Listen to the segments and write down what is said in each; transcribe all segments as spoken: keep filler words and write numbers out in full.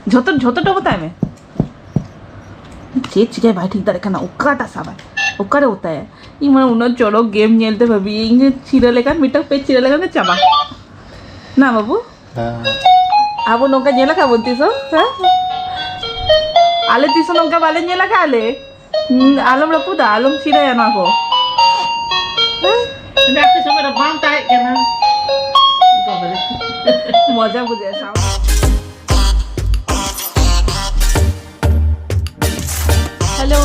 ᱡᱷᱚᱛᱚ, ᱡᱷᱚᱛᱚᱴᱟ ᱚᱛᱟᱭ ᱢᱮ᱾ ᱪᱮᱫ ᱪᱤᱠᱟᱹᱭ ᱵᱟᱭ ᱴᱷᱤᱠ ᱫᱟᱲᱮᱭᱟᱜ ᱠᱟᱱᱟ, ᱚᱠᱟᱴᱟᱜ ᱥᱟᱵᱟᱭ, ᱚᱠᱟᱨᱮ ᱚᱛᱟᱭᱟ? ᱤᱧ ᱢᱟᱱᱮ ᱩᱱᱟᱹᱜ ᱪᱚᱨᱚᱠ ᱜᱮᱢ ᱧᱮᱞᱛᱮ ᱵᱷᱟᱹᱵᱤᱭᱟᱹᱧ ᱡᱮ ᱪᱤᱨᱟᱹ ᱞᱮᱠᱟᱱ ᱢᱤᱫᱴᱟᱝ ᱯᱮᱡᱽ ᱪᱤᱨᱟᱹ ᱞᱮᱠᱷᱟᱱ ᱜᱮ ᱪᱟᱵᱟ᱾ ᱱᱟ ᱵᱟᱹᱵᱩ? ᱦᱮᱸ᱾ ᱟᱵᱚ ᱱᱚᱝᱠᱟ ᱧᱮᱞ ᱟᱠᱟᱫ ᱵᱚᱱ ᱛᱤᱥ ᱦᱚᱸ? ᱦᱮᱸ? ᱟᱞᱮ ᱛᱤᱥ ᱦᱚᱸ ᱱᱚᱝᱠᱟ ᱵᱟᱞᱮ ᱧᱮᱞ ᱟᱠᱟᱫ ᱞᱮ᱾ ᱦᱩᱸ, ᱟᱞᱚᱢ ᱨᱟᱹᱯᱩᱫᱟ, ᱟᱞᱚᱢ ᱪᱤᱨᱟᱹᱭᱟ ᱱᱚᱣᱟ ᱠᱚ᱾ ᱦᱮᱸ? ᱟᱯᱮ ᱥᱚᱢᱚᱭ ᱨᱮ ᱵᱟᱝ ᱛᱟᱦᱮᱸ ᱠᱟᱱᱟ᱾ ᱢᱚᱡᱟ ᱵᱩᱡᱷᱟᱹᱜᱼᱟ ᱥᱟᱶ᱾ ᱦᱮᱞᱳ,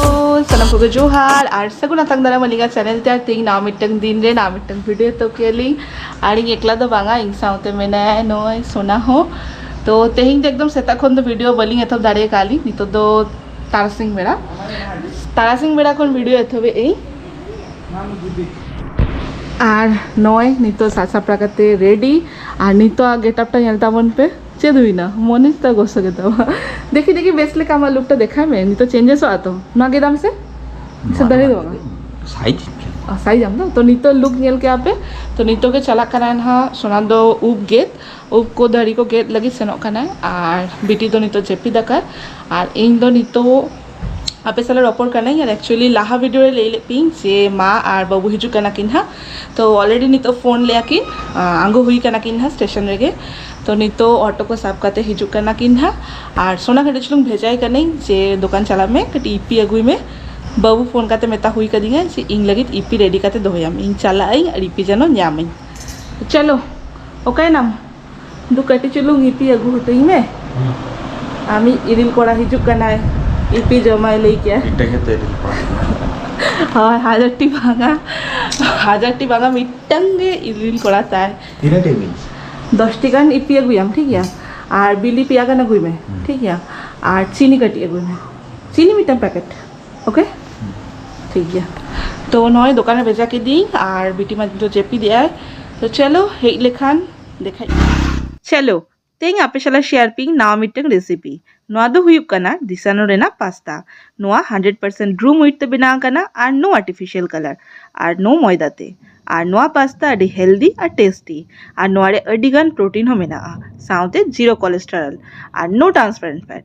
ᱥᱟᱱᱟᱢ ᱠᱚᱜᱮ ᱡᱚᱦᱟᱨ ᱟᱨ ᱥᱟᱹᱜᱩᱱ ᱟᱛᱟᱝ ᱫᱟᱨᱟᱢ ᱟᱹᱞᱤᱧᱟᱜ ᱪᱮᱱᱮᱞ ᱛᱮ᱾ ᱟᱨ ᱛᱮᱦᱮᱧ ᱱᱟᱣᱟ ᱢᱤᱫᱴᱟᱝ ᱫᱤᱱ ᱨᱮ ᱱᱟᱣᱟ ᱢᱤᱫᱴᱟᱝ ᱵᱷᱤᱰᱤᱭᱳ ᱛᱚ ᱠᱮᱭᱟᱞᱤᱧ᱾ ᱟᱨ ᱤᱧ ᱮᱠᱞᱟ ᱫᱚ ᱵᱟᱝᱟ, ᱤᱧ ᱥᱟᱶᱛᱮ ᱢᱮᱱᱟᱭᱟ ᱱᱚᱜᱼᱚᱭ ᱥᱳᱱᱟ ᱦᱚᱸ᱾ ᱛᱚ ᱛᱮᱦᱮᱧ ᱫᱚ ᱮᱠᱫᱚᱢ ᱥᱮᱛᱟᱜ ᱠᱷᱚᱱ ᱫᱚ ᱵᱷᱤᱰᱤᱭᱳ ᱵᱟᱹᱞᱤᱧ ᱮᱛᱚᱦᱚᱵ ᱫᱟᱲᱮ ᱟᱠᱟᱫᱼᱟ ᱞᱤᱧ᱾ ᱱᱤᱛᱚᱜ ᱫᱚ ᱛᱟᱨᱟᱥᱤᱧ ᱵᱮᱲᱟ, ᱛᱟᱨᱟᱥᱤᱧ ᱵᱮᱲᱟ ᱠᱷᱚᱱ ᱵᱷᱤᱰᱤᱭᱳ ᱮᱛᱚᱦᱚᱵᱮᱫ ᱟᱹᱧ᱾ ᱟᱨ ᱱᱚᱜᱼᱚᱭ ᱱᱤᱛᱚᱜ ᱥᱟᱡᱽ ᱥᱟᱯᱲᱟᱣ ᱠᱟᱛᱮ ᱨᱮᱰᱤ᱾ ᱟᱨ ᱱᱤᱛᱚᱜ ᱟᱜ ᱜᱮᱴᱟᱯᱴᱟ ᱧᱮᱞ ᱛᱟᱵᱚᱱ ᱯᱮ, ᱪᱮᱫ ᱦᱩᱭᱱᱟ? ᱢᱚᱱᱤᱥ ᱛᱟ ᱜᱚᱥᱚ ᱜᱮ ᱛᱟᱵᱚᱱ᱾ ᱫᱮᱠᱷᱤ, ᱫᱮᱠᱷᱤ, ᱵᱮᱥ ᱞᱮᱠᱟ ᱟᱢᱟᱜ ᱞᱩᱠᱴᱟ ᱫᱮᱠᱷᱟᱭ ᱢᱮ᱾ ᱱᱤᱛᱚᱜ ᱪᱮᱧᱡᱮᱥᱚᱜᱼᱟ ᱛᱚ? ᱱᱚᱣᱟ ᱜᱮ ᱫᱟᱢ ᱥᱮ? ᱥᱮ ᱫᱟᱲᱮ ᱫᱚ ᱵᱟᱝᱟ? ᱥᱟᱭᱤᱡᱽ ᱤᱧ ᱠᱟᱱᱟ᱾ ᱚ, ᱥᱟᱭᱤᱡᱽ ᱟᱢ ᱫᱚ? ᱛᱚ ᱱᱤᱛᱚᱜ ᱞᱩᱠ ᱧᱮᱞ ᱠᱮᱜᱼᱟ ᱯᱮ᱾ ᱛᱚ ᱱᱤᱛᱚᱜ ᱜᱮ ᱪᱟᱞᱟᱜ ᱠᱟᱱᱟᱭ ᱱᱟᱦᱟᱜ ᱥᱳᱱᱟ ᱫᱚ ᱩᱵ ᱜᱮᱫ, ᱩᱵ ᱠᱚ ᱫᱟᱲᱤ ᱠᱚ ᱜᱮᱫ ᱞᱟᱹᱜᱤᱫ ᱥᱮᱱᱚᱜ ᱠᱟᱱᱟᱭ᱾ ᱟᱨ ᱵᱤᱴᱤ ᱫᱚ ᱱᱤᱛᱚᱜ ᱡᱟᱹᱯᱤᱫ ᱟᱠᱟᱫ᱾ ᱟᱨ ᱤᱧ ᱫᱚ ᱱᱤᱛᱚᱜ ᱟᱯᱮ ᱥᱟᱞᱟᱜ ᱨᱚᱯᱚᱲ ᱠᱟᱹᱱᱟᱹᱧ᱾ ᱟᱨ actually ᱞᱟᱦᱟ ᱵᱷᱤᱰᱤᱭᱳ ᱨᱮ ᱞᱟᱹᱭ ᱞᱮᱫ ᱯᱮᱭᱟᱹᱧ ᱡᱮ ᱢᱟ ᱟᱨ ᱵᱟᱹᱵᱩ ᱦᱤᱡᱩᱜ ᱠᱟᱱᱟ ᱠᱤᱱ ᱦᱟᱸᱜ᱾ ᱛᱚ already ᱱᱤᱛᱚᱜ ᱯᱷᱳᱱ ᱞᱮᱭᱟ ᱠᱤᱱ, ᱟᱸ, ᱟᱬᱜᱚ ᱦᱩᱭ ᱠᱟᱱᱟ ᱠᱤᱱ ᱦᱟᱸᱜ ᱥᱴᱮᱥᱚᱱ ᱨᱮᱜᱮ᱾ ᱛᱚ ᱱᱤᱛᱚᱜ ᱚᱴᱳ ᱠᱚ ᱥᱟᱵ ᱠᱟᱛᱮ ᱦᱤᱡᱩᱜ ᱠᱟᱱᱟ ᱠᱤᱱ ᱦᱟᱸᱜ᱾ ᱟᱨ ᱥᱳᱱᱟ ᱠᱟᱹᱴᱤᱡ ᱪᱩᱞᱩᱝ ᱵᱷᱮᱡᱟᱭ ᱠᱟᱹᱱᱟᱹᱧ ᱡᱮ ᱫᱚᱠᱟᱱ ᱪᱟᱞᱟᱜ ᱢᱮ, ᱠᱟᱹᱴᱤᱡ ᱤᱯᱤ ᱟᱹᱜᱩᱭ ᱢᱮ᱾ ᱵᱟᱹᱵᱩ ᱯᱷᱳᱱ ᱠᱟᱛᱮ ᱢᱮᱛᱟ ᱦᱩᱭ ᱠᱟᱫᱤᱧᱟ ᱡᱮ ᱤᱧ ᱞᱟᱹᱜᱤᱫ ᱤᱯᱤ ᱨᱮᱰᱤ ᱠᱟᱛᱮ ᱫᱚᱦᱚᱭᱟᱢ, ᱤᱧ ᱪᱟᱞᱟᱜ ᱟᱹᱧ ᱟᱨ ᱤᱯᱤ ᱡᱮᱱᱚ ᱧᱟᱢᱟᱹᱧ᱾ ᱪᱚᱞᱚ, ᱚᱠᱟᱭᱱᱟᱢ? ᱫᱩ ᱠᱟᱹᱴᱤᱡ ᱪᱩᱞᱩᱝ ᱤᱯᱤ ᱟᱹᱜᱩ ᱦᱚᱴᱚᱧ ᱢᱮ᱾ ᱦᱩᱸ᱾ ᱟᱢᱤᱡ ᱤᱨᱤᱞ ᱠᱚᱲᱟ ᱦᱤᱡᱩᱜ ᱠᱟᱱᱟᱭ, ᱤᱯᱤ ᱡᱚᱢᱟᱭ ᱞᱟᱹᱭ ᱠᱮᱜᱼᱟ᱾ ᱢᱤᱫᱴᱟᱝ ᱜᱮᱛᱚ ᱤᱨᱤᱞ ᱠᱚᱲᱟ᱾ ᱦᱳᱭ, ᱦᱟᱡᱟᱨ ᱴᱤ ᱵᱟᱝᱟ, ᱦᱟᱡᱟᱨ ᱴᱤ ᱵᱟᱝᱟ, ᱢᱤᱫᱴᱟᱝ ᱜᱮ ᱤᱨᱤᱞ ᱠᱚᱲᱟ ᱛᱟᱭ᱾ ᱛᱤᱱᱟᱹᱜ ᱴᱤ ᱵᱤᱱ? ᱫᱚᱥ ᱴᱤ ᱜᱟᱱ ᱤᱯᱤ ᱟᱹᱜᱩᱭᱟᱢ, ᱴᱷᱤᱠ ᱜᱮᱭᱟ? ᱟᱨ ᱵᱤᱞᱤ ᱯᱮᱭᱟ ᱜᱟᱱ ᱟᱹᱜᱩᱭ ᱢᱮ, ᱦᱩᱸ᱾ ᱴᱷᱤᱠ ᱜᱮᱭᱟ? ᱟᱨ ᱪᱤᱱᱤ ᱠᱟᱹᱴᱤᱡ ᱟᱹᱜᱩᱭ ᱢᱮ, ᱪᱤᱱᱤ ᱢᱤᱫᱴᱟᱝ ᱯᱮᱠᱮᱴ, ᱳᱠᱮ? ᱦᱩᱸ᱾ ᱴᱷᱤᱠ ᱜᱮᱭᱟ᱾ ᱛᱚ ᱱᱚᱜᱼᱚᱭ ᱫᱚᱠᱟᱱ ᱨᱮ ᱵᱷᱮᱡᱟ ᱠᱤᱫᱤᱧ ᱟᱨ ᱵᱤᱴᱤ ᱢᱟ ᱫᱚ ᱡᱟᱹᱯᱤᱫ ᱮᱜᱼᱟᱭ᱾ ᱛᱚ ᱪᱚᱞᱚ, ᱦᱮᱡ ᱞᱮᱠᱷᱟᱱ ᱫᱮᱠᱷᱟᱡ᱾ ᱪᱚᱞᱚ, ᱛᱮᱦᱮᱧ ᱟᱯᱮ ᱥᱟᱞᱟᱜ ᱥᱮᱭᱟᱨ ᱯᱤᱧ ᱱᱟᱣᱟ ᱢᱤᱫᱴᱟᱝ ᱨᱮᱥᱤᱯᱤ᱾ ᱱᱚᱣᱟ ᱫᱚ ᱦᱩᱭᱩᱜ ᱠᱟᱱᱟ ᱰᱤᱥᱟᱱᱳ ᱨᱮᱱᱟᱜ ᱯᱟᱥᱛᱟ᱾ ᱱᱚᱣᱟ ᱦᱟᱱᱰᱨᱮᱰ ᱯᱟᱨᱥᱮᱱᱴ ᱰᱨᱩᱢ ᱦᱩᱭᱤᱴ ᱛᱮ ᱵᱮᱱᱟᱣ ᱟᱠᱟᱱᱟ ᱟᱨ ᱱᱳ ᱟᱨᱴᱤᱯᱷᱤᱥᱤᱭᱟᱞ ᱠᱟᱞᱟᱨ ᱟᱨ ᱱᱳ ᱢᱚᱭᱫᱟ ᱛᱮ᱾ ᱟᱨ ᱱᱚᱣᱟ ᱯᱟᱥᱛᱟ ᱟᱹᱰᱤ ᱦᱮᱞᱫᱤ ᱟᱨ ᱴᱮᱥᱴᱤ, ᱟᱨ ᱱᱚᱣᱟ ᱨᱮ ᱟᱹᱰᱤ ᱜᱟᱱ ᱯᱨᱳᱴᱤᱱ ᱦᱚᱸ ᱢᱮᱱᱟᱜᱼᱟ, ᱥᱟᱶᱛᱮ ᱡᱤᱨᱳ ᱠᱚᱞᱮᱥᱴᱮᱨᱚᱞ ᱟᱨ ᱱᱳ ᱴᱨᱟᱱᱥᱯᱟᱨᱮᱱᱴ ᱯᱷᱮᱴ᱾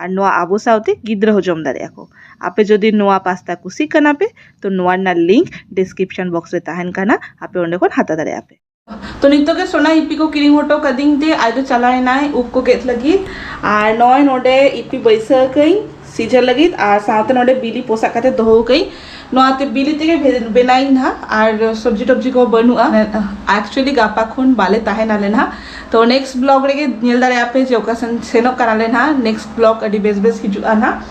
ᱟᱨ ᱱᱚᱣᱟ ᱟᱵᱚ ᱥᱟᱶᱛᱮ ᱜᱤᱫᱽᱨᱟᱹ ᱦᱚᱸ ᱡᱚᱢ ᱫᱟᱲᱮᱭᱟᱜᱼᱟ ᱠᱚ᱾ ᱟᱯᱮ ᱡᱩᱫᱤ ᱱᱚᱣᱟ ᱯᱟᱥᱛᱟ ᱠᱩᱥᱤᱜ ᱠᱟᱱᱟ ᱯᱮ, ᱛᱚ ᱱᱚᱣᱟ ᱨᱮᱱᱟᱜ ᱞᱤᱝᱠ ᱰᱤᱥᱠᱨᱤᱯᱥᱚᱱ ᱵᱚᱠᱥ ᱨᱮ ᱛᱟᱦᱮᱱ ᱠᱟᱱᱟ, ᱟᱯᱮ ᱚᱸᱰᱮ ᱠᱷᱚᱱ ᱦᱟᱛᱟᱣ ᱫᱟᱲᱮᱭᱟᱜᱼᱟ ᱯᱮ᱾ ᱛᱚ ᱱᱤᱛᱚᱜ ᱜᱮ ᱥᱳᱱᱟ ᱤᱯᱤ ᱠᱚ ᱠᱤᱨᱤᱧ ᱦᱚᱴᱚ ᱠᱟᱫᱤᱧ ᱛᱮ ᱟᱡ ᱫᱚ ᱪᱟᱞᱟᱣ ᱮᱱᱟᱭ ᱩᱵ ᱠᱚ ᱜᱮᱫ ᱞᱟᱹᱜᱤᱫ᱾ ᱟᱨ ᱱᱚᱜᱼᱚᱭ ᱱᱚᱰᱮ ᱤᱯᱤ ᱵᱟᱹᱭᱥᱟᱹᱣ ᱠᱟᱹᱧ ᱥᱤᱡᱟᱹ ᱞᱟᱹᱜᱤᱫ, ᱟᱨ ᱥᱟᱶᱛᱮ ᱱᱚᱰᱮ ᱵᱤᱞᱤ ᱯᱚᱥᱟᱜ ᱠᱟᱛᱮ ᱫᱚᱦᱚ ᱠᱟᱹᱧ᱾ ᱱᱚᱣᱟ ᱛᱮ ᱵᱤᱞᱤ ᱛᱮᱜᱮ ᱵᱷᱮ- ᱵᱮᱱᱟᱣᱤᱧ ᱱᱟᱦᱟᱜ, ᱟᱨ ᱥᱚᱵᱽᱡᱤ ᱴᱚᱵᱽᱡᱤ ᱠᱚ ᱵᱟᱹᱱᱩᱜᱼᱟ᱾ ᱮᱠᱪᱩᱭᱮᱞᱤ ᱜᱟᱯᱟ ᱠᱷᱚᱱ ᱵᱟᱞᱮ ᱛᱟᱦᱮᱱᱟᱞᱮ ᱱᱟᱦᱟᱜ᱾ ᱛᱚ ᱱᱮᱠᱥᱴ ᱵᱞᱚᱜ ᱨᱮᱜᱮ ᱧᱮᱞ ᱫᱟᱲᱮᱭᱟᱜᱼᱟ ᱯᱮ ᱡᱮ ᱚᱠᱟ ᱥᱮᱱ ᱥᱮᱱᱚᱜ ᱠᱟᱱᱟᱞᱮ ᱱᱟᱦᱟᱜ᱾ ᱱᱮᱠᱥᱴ ᱵᱞᱚᱜ ᱟᱹᱰᱤ ᱵᱮᱥ ᱵᱮᱥ ᱦᱤᱡᱩᱜᱼᱟ ᱱᱟᱦᱟᱜ᱾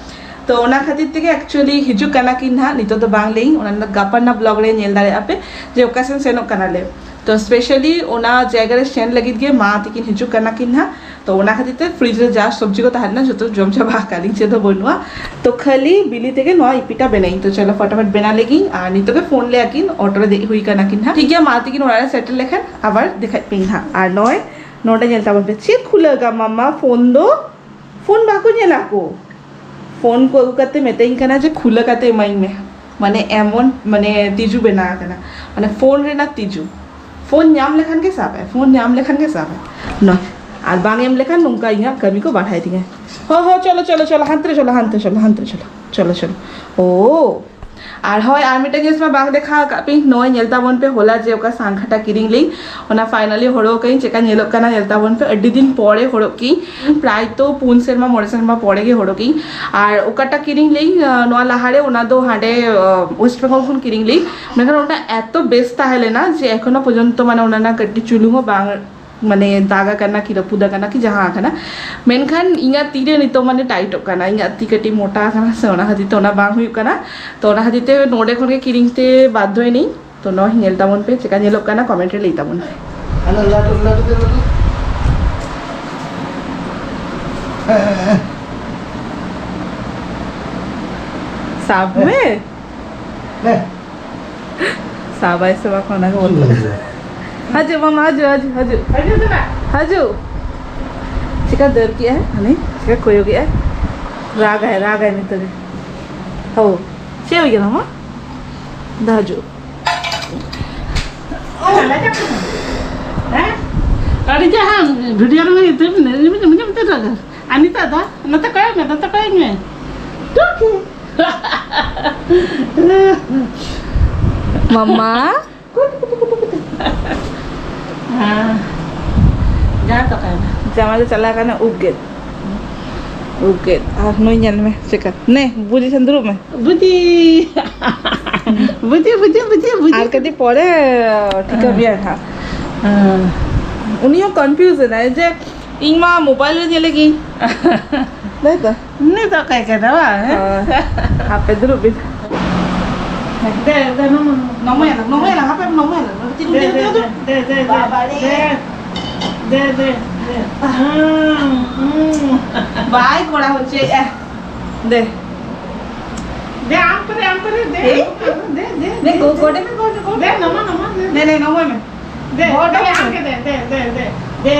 ᱛᱚ ᱚᱱᱟ ᱠᱷᱟᱹᱛᱤᱨ ᱛᱮᱜᱮ ᱮᱠᱪᱩᱭᱮᱞᱤ ᱦᱤᱡᱩᱜ ᱠᱟᱱᱟ ᱠᱤᱱ ᱱᱟᱦᱟᱜ᱾ ᱱᱤᱛᱚᱜ ᱫᱚ ᱵᱟᱝ ᱞᱟᱹᱭᱟᱹᱧ, ᱚᱱᱟ ᱫᱚ ᱜᱟᱯᱟ ᱨᱮᱱᱟᱜ ᱵᱞᱚᱜ ᱨᱮ ᱧᱮᱞ ᱫᱟᱲᱮᱭᱟᱜᱼᱟ ᱯᱮ ᱡᱮ ᱚᱠᱟ ᱥᱮᱱ ᱥᱮᱱᱚᱜ ᱠᱟᱱᱟᱞᱮ᱾ ᱛᱚ ᱥᱯᱮᱥᱟᱞᱤ ᱚᱱᱟ ᱡᱟᱭᱜᱟ ᱨᱮ ᱥᱮᱱ ᱞᱟᱹᱜᱤᱫ ᱜᱮ ᱢᱟ ᱛᱤᱠᱤᱱ ᱦᱤᱡᱩᱜ ᱠᱟᱱᱟ ᱠᱤᱱ ᱱᱟᱦᱟᱜ᱾ ᱛᱚ ᱚᱱᱟ ᱠᱷᱟᱹᱛᱤᱨ ᱛᱮ ᱯᱷᱨᱤᱡᱽ ᱨᱮ ᱡᱟ ᱥᱚᱵᱽᱡᱤ ᱠᱚ ᱛᱟᱦᱮᱸ ᱞᱮᱱᱟ ᱡᱚᱛᱚ ᱡᱚᱢ ᱪᱟᱵᱟ ᱟᱠᱟᱫ ᱞᱤᱧ, ᱪᱮᱫ ᱦᱚᱸ ᱵᱟᱹᱱᱩᱜᱼᱟ᱾ ᱛᱚ ᱠᱷᱟᱹᱞᱤ ᱵᱤᱞᱤ ᱛᱮᱜᱮ ᱱᱚᱣᱟ ᱤᱯᱤᱴᱟ ᱵᱮᱱᱟᱣᱤᱧ᱾ ᱛᱚ ᱪᱚᱞᱚ ᱯᱷᱚᱴᱟᱯᱷᱚᱴ ᱵᱮᱱᱟᱣ ᱞᱮᱜᱤᱧ, ᱟᱨ ᱱᱤᱛᱚᱜ ᱜᱮ ᱯᱷᱳᱱ ᱞᱮ ᱟᱹᱠᱤᱱ, ᱚᱴᱳ ᱨᱮ ᱫᱮᱡ ᱦᱩᱭ ᱠᱟᱱᱟ ᱠᱤᱱ ᱱᱟᱦᱟᱜ᱾ ᱴᱷᱤᱠ ᱜᱮᱭᱟ, ᱢᱟ ᱛᱤᱠᱤᱱ ᱚᱲᱟᱜ ᱨᱮ ᱥᱮᱴᱮᱨ ᱞᱮᱠᱷᱟᱱ ᱟᱵᱟᱨ ᱫᱮᱠᱷᱟᱡ ᱯᱮ ᱱᱟᱦᱟᱜ᱾ ᱟᱨ ᱱᱚᱜᱼᱚᱭ ᱱᱚᱰᱮ ᱧᱮᱞ ᱛᱟᱵᱚᱱ ᱯᱮ, ᱪᱮᱫ ᱠᱷᱩᱞᱟᱹ ᱜᱟ ᱢᱟᱢᱟ ᱯᱷᱳᱱ ᱫᱚ? ᱯᱷᱳᱱ ᱵᱟᱠᱚ ᱧᱮᱞᱟ ᱠᱚ᱾ ᱯᱷᱳᱱ ᱠᱚ ᱟᱹᱜᱩ ᱠᱟᱛᱮ ᱢᱮᱛᱟᱹᱧ ᱠᱟᱱᱟ ᱡᱮ ᱠᱷᱩᱞᱟᱹ ᱠᱟᱛᱮ ᱮᱢᱟᱹᱧ ᱢᱮ᱾ ᱢᱟᱱᱮ ᱮᱢᱚᱱ, ᱢᱟᱱᱮ ᱛᱤᱡᱩ ᱵᱮᱱᱟᱣ ᱟᱠᱟᱱᱟ, ᱢᱟᱱᱮ ᱯᱷᱳᱱ ᱨᱮᱱᱟᱜ ᱛᱤᱡᱩ᱾ ᱯᱷᱳᱱ ᱧᱟᱢ ᱞᱮᱠᱷᱟᱱ ᱜᱮ ᱥᱟᱵᱟᱭ, ᱯᱷᱳᱱ ᱧᱟᱢ ᱞᱮᱠᱷᱟᱱ ᱜᱮ ᱥᱟᱵᱟᱭ᱾ ᱱᱚ, ᱟᱨ ᱵᱟᱝ ᱮᱢ ᱞᱮᱠᱷᱟᱱ ᱱᱚᱝᱠᱟ ᱤᱧᱟᱹᱜ ᱠᱟᱹᱢᱤ ᱠᱚ ᱵᱟᱲᱦᱟᱭ ᱛᱤᱧᱟᱹ᱾ ᱦᱚ ᱦᱚ, ᱪᱚᱞᱚ ᱪᱚᱞᱚ ᱪᱚᱞᱚ, ᱦᱟᱱᱛᱮ ᱨᱮ ᱪᱚᱞᱚ, ᱦᱟᱱᱛᱮ ᱪᱚᱞᱚ, ᱦᱟᱱᱛᱮ ᱨᱮ ᱪᱚᱞᱚ, ᱪᱚᱞᱚ ᱪᱚᱞᱚ᱾ ᱳ, ᱟᱨ ᱦᱳᱭ, ᱟᱨ ᱢᱤᱫᱴᱮᱱ ᱡᱤᱱᱤᱥ ᱢᱟ ᱵᱟᱝ ᱫᱮᱠᱷᱟᱣ ᱟᱠᱟᱫ ᱯᱮ, ᱱᱚᱜᱼᱚᱭ ᱧᱮᱞ ᱛᱟᱵᱚᱱ ᱯᱮ, ᱦᱚᱞᱟ ᱡᱮ ᱚᱠᱟ ᱥᱟᱝᱠᱷᱟᱴᱟ ᱠᱤᱨᱤᱧ ᱞᱤᱧ, ᱚᱱᱟ ᱯᱷᱟᱭᱱᱟᱞᱤ ᱦᱚᱨᱚᱜ ᱟᱠᱟᱫᱟᱹᱧ᱾ ᱪᱮᱠᱟ ᱧᱮᱞᱚᱜ ᱠᱟᱱᱟ ᱧᱮᱞ ᱛᱟᱵᱚᱱ ᱯᱮ᱾ ᱟᱹᱰᱤ ᱫᱤᱱ ᱯᱚᱨᱮ ᱦᱚᱨᱚᱜ ᱠᱤᱧ, ᱯᱨᱟᱭ ᱛᱚ ᱯᱩᱱ ᱥᱮᱨᱢᱟ ᱢᱚᱬᱮ ᱥᱮᱨᱢᱟ ᱯᱚᱨᱮ ᱜᱮ ᱦᱚᱨᱚᱜ ᱠᱤᱧ᱾ ᱟᱨ ᱚᱠᱟᱴᱟᱜ ᱠᱤᱨᱤᱧ ᱞᱤᱧ, ᱟᱸ, ᱱᱚᱣᱟ ᱞᱟᱦᱟᱨᱮ, ᱚᱱᱟ ᱫᱚ ᱦᱟᱸᱰᱮ, ᱟᱸ, ᱳᱭᱮᱥᱴ ᱵᱮᱝᱜᱚᱞ ᱠᱷᱚᱱ ᱠᱤᱨᱤᱧ ᱞᱤᱧ᱾ ᱢᱮᱱᱠᱷᱟᱱ ᱚᱱᱟ ᱮᱛᱚ ᱵᱮᱥ ᱛᱟᱦᱮᱸ ᱞᱮᱱᱟ ᱡᱮ ᱮᱠᱷᱚᱱᱳ ᱯᱚᱨᱡᱚᱱᱛᱚ, ᱢᱟᱱᱮ, ᱚᱱᱟ ᱨᱮᱱᱟᱜ ᱠᱟᱹᱴᱤᱡ ᱪᱩᱞᱩ ᱦᱚᱸ ᱵᱟᱝ, ᱢᱟᱱᱮ, ᱫᱟᱜ ᱟᱠᱟᱱᱟ ᱠᱤ ᱨᱟᱹᱯᱩᱫ ᱟᱠᱟᱱᱟ ᱠᱤ ᱡᱟᱦᱟᱸ ᱟᱠᱟᱱᱟ᱾ ᱢᱮᱱᱠᱷᱟᱱ ᱤᱧᱟᱹᱜ ᱛᱤ ᱨᱮ ᱱᱤᱛᱚᱜ, ᱢᱟᱱᱮ, ᱴᱟᱭᱤᱴᱚᱜ ᱠᱟᱱᱟ, ᱤᱧᱟᱹᱜ ᱛᱤ ᱠᱟᱹᱴᱤᱡ ᱢᱚᱴᱟ ᱟᱠᱟᱱᱟ ᱥᱮ, ᱚᱱᱟ ᱠᱷᱟᱹᱛᱤᱨ ᱛᱮ ᱚᱱᱟ ᱵᱟᱝ ᱦᱩᱭᱩᱜ ᱠᱟᱱᱟ᱾ ᱛᱚ ᱚᱱᱟ ᱠᱷᱟᱹᱛᱤᱨ ᱛᱮ ᱱᱚᱰᱮ ᱠᱷᱚᱱ ᱜᱮ ᱠᱤᱨᱤᱧ ᱛᱮ ᱵᱟᱫᱽᱫᱷᱚᱭᱮᱱᱟᱹᱧ᱾ ᱛᱚ ᱱᱚᱣᱟ ᱧᱮᱞ ᱛᱟᱵᱚᱱ ᱯᱮ, ᱪᱮᱠᱟ ᱧᱮᱞᱚᱜ ᱠᱟᱱᱟ ᱠᱚᱢᱮᱱᱴ ᱨᱮ ᱞᱟᱹᱭ ᱛᱟᱵᱚᱱ ᱯᱮ᱾ ᱦᱟᱱᱟ ᱞᱟᱹᱴᱩ, ᱞᱟᱹᱴᱩ ᱛᱮ ᱞᱟᱹᱴᱩ᱾ ᱦᱮᱸ, ᱦᱮᱸ, ᱦᱮᱸ᱾ ᱥᱟᱵ ᱢᱮ᱾ ᱦᱮᱸ᱾ ᱥᱟᱵᱟᱭ ᱥᱮ ᱵᱟᱝ ᱚᱱᱟ ᱜᱮ ᱵᱚᱛᱚᱨ᱾ ᱦᱤᱡᱩᱜ, ᱦᱤᱡᱩᱜ᱾ ᱦᱤᱡᱩᱜ ᱢᱟᱢᱟ, ᱦᱤᱡᱩᱜ, ᱦᱤᱡᱩᱜ, ᱦᱤᱡᱩᱜ᱾ ᱦᱤᱡᱩᱜ ᱫᱚ ᱱᱟ᱾ ᱦᱤᱡᱩᱜ᱾ ᱪᱮᱠᱟ ᱫᱟᱹᱲ ᱠᱮᱜᱼᱟᱭ ᱦᱟᱹᱱᱤ, ᱪᱮᱠᱟ ᱠᱚᱭᱚᱜᱮᱜᱼᱟᱭ, ᱨᱟᱜᱟᱭ, ᱨᱟᱜᱟᱭ ᱱᱤᱛᱚᱜ ᱜᱮ᱾ ᱦᱳ, ᱪᱮᱫ ᱦᱩᱭ ᱠᱟᱱᱟ ᱢᱟ? ᱫᱟ ᱦᱤᱡᱩᱜ᱾ ᱦᱮᱸ? ᱟᱹᱰᱤ ᱡᱟᱦᱟᱸ video ᱨᱮ ᱢᱤᱫᱴᱮᱱ ᱨᱟᱜᱟ᱾ ᱟᱨ ᱱᱤᱛᱚᱜ ᱫᱚ ᱱᱚᱛᱮ ᱠᱚᱭᱚᱜ ᱢᱮ, ᱱᱚᱛᱮ ᱠᱚᱭᱚᱜ ᱢᱮ᱾ ᱴᱩᱠᱤ᱾ ᱢᱟᱢᱟ᱾ ᱦᱮᱸ᱾ ᱡᱟᱶᱟᱭ ᱫᱚ ᱚᱠᱟᱭᱮᱱᱟ? ᱡᱟᱶᱟᱭ ᱫᱚ ᱪᱟᱞᱟᱣ ᱠᱟᱱᱟ ᱩᱵ ᱜᱮᱫ᱾ ᱩᱵ ᱜᱮᱫ᱾ ᱟᱨ ᱱᱩᱭ ᱧᱮᱞ ᱢᱮ ᱪᱮᱠᱟ᱾ ᱱᱮ, ᱵᱩᱡᱤ ᱴᱷᱮᱱ ᱫᱩᱲᱩᱵ ᱢᱮ᱾ ᱵᱩᱡᱤ᱾ ᱵᱩᱡᱤ, ᱵᱩᱡᱤ, ᱵᱩᱡᱤ, ᱵᱩᱡᱤ᱾ ᱟᱨ ᱠᱟᱹᱴᱤᱡ ᱯᱚᱨᱮ ᱴᱷᱤᱠᱟᱹ ᱦᱮᱸ᱾ ᱢᱮᱭᱟ ᱦᱟᱸᱜ᱾ ᱦᱮᱸ᱾ ᱩᱱᱤ ᱦᱚᱸ confuse ᱮᱱᱟᱭ ᱡᱮ ᱤᱧ ᱢᱟ mobile ᱨᱮ ᱧᱮᱞᱮ ᱜᱤᱧ᱾ ᱛᱟᱭ ᱛᱚ? ᱩᱱᱤ ᱫᱚ ᱚᱠᱚᱭ ᱠᱟᱱᱟ ᱵᱟᱝ? ᱦᱳᱭ᱾ ᱟᱯᱮ ᱫᱩᱲᱩᱵ ᱵᱤᱱ᱾ ᱫᱮ, ᱫᱮ, ᱱᱚᱢᱚ, ᱱᱚᱢᱚ᱾ ᱱᱚᱢᱚᱭᱟᱞᱟᱝ, ᱱᱚᱢᱚᱭᱟᱞᱟᱝ, ᱦᱟᱯᱮ ᱱᱚᱢᱚᱭᱟᱞᱟᱝ᱾ ᱪᱮᱫ ᱫᱮ, ᱩᱱᱠᱩ ᱫᱮ, ᱫᱚ? ᱫᱮ, ᱫᱮ, ᱫᱮ, ᱵᱟᱵᱟ ᱨᱮ᱾ ᱫᱮ, ᱫᱮ, ᱫᱮ, ᱫᱮ᱾ ᱦᱩᱸ, ᱦᱩᱸ᱾ ᱵᱟᱭ ᱠᱚᱲᱟ ᱦᱚᱪᱚᱭᱮᱫᱼᱟ᱾ ᱫᱮ᱾ ᱫᱮ, ᱟᱢ ᱯᱟᱨᱮ, ᱟᱢ ᱯᱟᱨᱮ, ᱫᱮ᱾ ᱮᱭ᱾ ᱫᱮ, ᱫᱮ, ᱫᱮ, ᱫᱮ, ᱜᱚ-, ᱫᱮ᱾ ᱜᱚᱰᱮ ᱢᱮ, ᱜᱚᱰᱮ, ᱜᱚᱰᱮ᱾ ᱫᱮ, ᱱᱚᱢᱚ, ᱱᱚᱢᱚ, ᱫᱮ᱾ ᱫᱮ, ᱫᱮ, ᱱᱚᱢᱚᱭ ᱢᱮ᱾ ᱫᱮ, ᱜᱚᱰᱮ ᱫᱮ, ᱢᱮ᱾ ᱟᱢ ᱜᱮ ᱫᱮ, ᱫᱮ, ᱫᱮ, ᱫᱮ᱾ ᱫᱮ,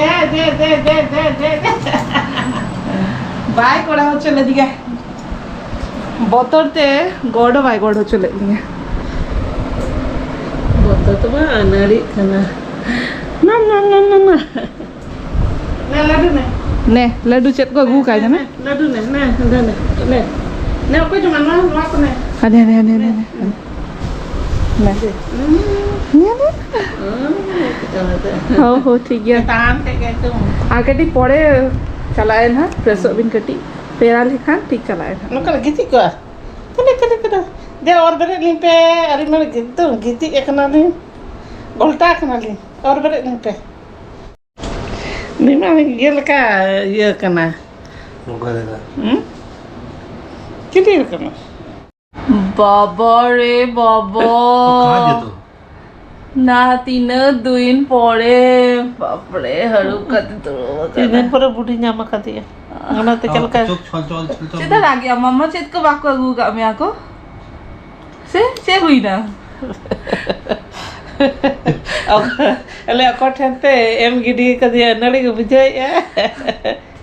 ᱫᱮ, ᱫᱮ᱾ ᱵᱟᱭ ᱠᱚᱲᱟ ᱦᱚᱪᱚ ᱞᱟᱹᱜᱤᱫ ᱜᱮ᱾ ᱵᱚᱛᱚᱨ ᱛᱮ ᱜᱚᱰ ᱦᱚᱸ ᱵᱟᱭ ᱜᱚᱰ ᱦᱚᱪᱚ ᱞᱮᱫ ᱞᱤᱧᱟ᱾ ᱵᱚᱛᱚᱨ ᱫᱚ ᱵᱟᱝ, ᱟᱹᱱᱟᱹᱲᱤᱜ ᱠᱟᱱᱟ᱾ ᱱᱟ, ᱱᱟ, ᱱᱟ, ᱱᱟ, ᱱᱟ᱾ ᱱᱮ, ᱞᱟᱹᱰᱩ ᱱᱮ᱾ ᱱᱮ, ᱞᱟᱹᱰᱩ ᱪᱮᱫ ᱠᱚ ᱟᱹᱜᱩ ᱟᱠᱟᱫ ᱱᱮ, ᱡᱟᱱᱟ? ᱱᱮ, ᱞᱟᱹᱰᱩ ᱱᱮ, ᱱᱮ, ᱱᱮ, ᱱᱮ, ᱱᱮ᱾ ᱱᱮ, ᱚᱠᱚᱭ ᱡᱚᱢᱟ? ᱱᱚᱣᱟ, ᱱᱚᱣᱟ ᱠᱚ ᱱᱮ᱾ ᱦᱟᱱᱮ, ᱦᱟᱱᱮ, ᱦᱟᱱᱮ, ᱦᱟᱱᱮ, ᱦᱟᱱᱮ᱾ ᱱᱮ᱾ ᱦᱩᱸ᱾ ᱱᱮ, ᱱᱮ᱾ ᱦᱩᱸ, ᱪᱤᱠᱟᱹ ᱞᱮᱫᱟ? ᱦᱚᱸ, ᱦᱚᱸ, ᱴᱷᱤᱠ ᱜᱮᱭᱟ᱾ ᱛᱟᱲᱟᱢ ᱛᱮ ᱜᱮ ᱛᱚ᱾ ᱟᱨ ᱠᱟᱹᱴᱤᱡ ᱯᱚᱨᱮ ᱪᱟᱞᱟᱜ ᱟᱭ ᱱᱟᱦᱟᱜ, ᱯᱷᱨᱮᱥᱚᱜ ᱵᱤᱱ ᱠᱟᱹᱴᱤᱡ᱾ ᱯᱮᱲᱟ ᱞᱮᱠᱷᱟᱱ ᱴᱷᱤᱠ ᱪᱟᱞᱟᱜ ᱟᱭ ᱱᱟᱦᱟᱜ᱾ ᱱᱚᱝᱠᱟ ᱞᱮ ᱜᱤᱛᱤᱡ ᱠᱚᱜᱼᱟ᱾ ᱠᱟᱹᱴᱤᱡ, ᱠᱟᱹᱴᱤᱡ, ᱠᱟᱹᱴᱤᱡ᱾ ᱫᱮ, ᱚᱨ ᱵᱮᱨᱮᱫ ᱞᱤᱧ ᱯᱮ, ᱟᱹᱞᱤᱧ ᱢᱟ ᱮᱠᱫᱚᱢ ᱜᱤᱛᱤᱡ ᱟᱠᱟᱱᱟᱞᱤᱧ, ᱜᱷᱚᱞᱴᱟ ᱟᱠᱟᱱᱟᱞᱤᱧ᱾ ᱚᱨ ᱵᱮᱨᱮᱫ ᱞᱤᱧ ᱯᱮ᱾ ᱩᱱᱤ ᱢᱟ ᱤᱭᱟᱹ ᱞᱮᱠᱟ ᱤᱭᱟᱹ ᱠᱟᱱᱟ᱾ ᱱᱚᱝᱠᱟ ᱞᱮᱠᱟ᱾ ᱦᱩᱸ? ᱪᱤᱞᱤ ᱠᱟᱱᱟ? ᱵᱟᱵᱟ ᱨᱮ ᱵᱟᱵᱟ᱾ ᱠᱟᱦᱟᱸ ᱡᱮ ᱛᱩᱢ? ᱱᱟ ᱛᱤᱱᱟᱹᱜ ᱫᱤᱱ ᱯᱚᱨᱮ, ᱵᱟᱯᱨᱮ, ᱦᱟᱹᱨᱩᱵ ᱠᱟᱛᱮ ᱫᱩᱲᱩᱵ ᱟᱠᱟᱱᱟ᱾ ᱛᱤᱱ ᱫᱤᱱ ᱯᱚᱨᱮ ᱵᱩᱰᱷᱤ ᱧᱟᱢ ᱟᱠᱟᱫᱮᱭᱟ᱾ ᱚᱱᱟᱛᱮ ᱪᱮᱫ ᱞᱮᱠᱟ? ᱪᱮᱫ ᱮ ᱨᱟᱜᱮᱜᱼᱟ? ᱢᱟᱢᱟ ᱪᱮᱫ ᱠᱚ ᱵᱟᱠᱚ ᱟᱹᱜᱩ ᱟᱠᱟᱫ ᱢᱮᱭᱟ ᱠᱚ? ᱥᱮ ᱪᱮᱫ ᱦᱩᱭᱱᱟ? ᱚᱠ-, ᱟᱞᱮ ᱚᱠᱚᱭ ᱴᱷᱮᱱ ᱛᱮ ᱮᱢ ᱜᱤᱰᱤ ᱠᱟᱫᱮᱭᱟ, ᱱᱟᱹᱲᱤ ᱜᱮ ᱵᱩᱡᱷᱟᱹᱣᱮᱫᱼᱟ᱾